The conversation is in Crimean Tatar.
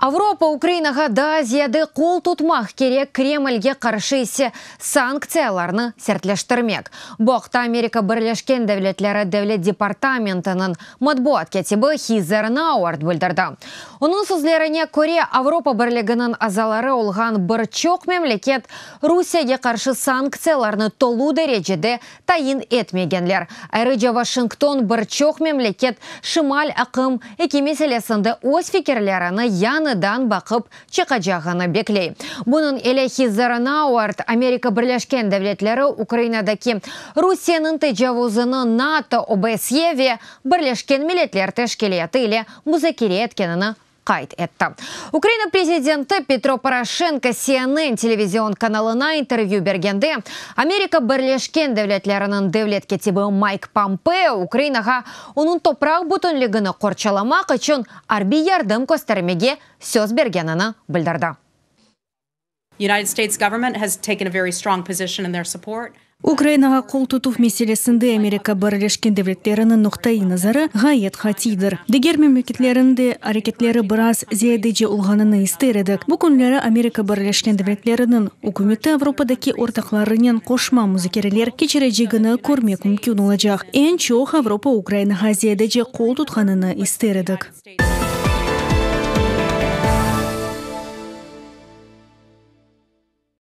Avropa Ukrainağa daa ziyade qol tutmaq kerek, Kremlge qarşı ise sanktsiyalarnı sertleştirmek. Bu aqta Amerika Birleşken Devletleri Devlet departamentiniñ matbuat kâtibi Heather Nauert bildirdi. Onıñ sözlerine köre, Avropa Birliginiñ azaları olğan bir çoq memleket Rusiyege qarşı sanktsiyalarnı tolu derecede tayin etmegenler. Ayrıca Washington bir çoq memleket Şimal aqım 2 meselesinde öz fikirlerini yañıdan baqıp çıqacağını bekley. Bunıñ ile Heather Nauert Amerika Birleşken Devletleri Ukrainadaki Rusiyeniñ tecavuzını NATO, OBSE ve Birleşken Milletler Teşkilâtı ile muzakere etkenini qayd etti. Ukraina prezidenti Petro Poroşenko CNN televizion kanalına intervyü bergende Amerika Birleşken Devletleriniñ devlet kâtibi Mayk Pompeo Ukrainağa onıñ topraq bütünligini qorçalamaq içün arbiy yardım köstermege söz bergenini bildirdi. United States government has taken a very strong position in their support. Ukrainağa qol tutuv meselesinde Amerika Birleşken Devletleriniñ noqtaiy nazarı ğayet qatiydir. Diger memleketlerniñ de areketleri biraz ziyadece olğanını ister edik. Bu künleri Amerika Birleşken Devletleriniñ ükümeti Avropadaki ortaqlarınen qoşma muzakereler keçirecegini körmek mümkün olacaq. Eñ çoq Avropa Ukrainağa ziyadece qol tutqanını ister edik.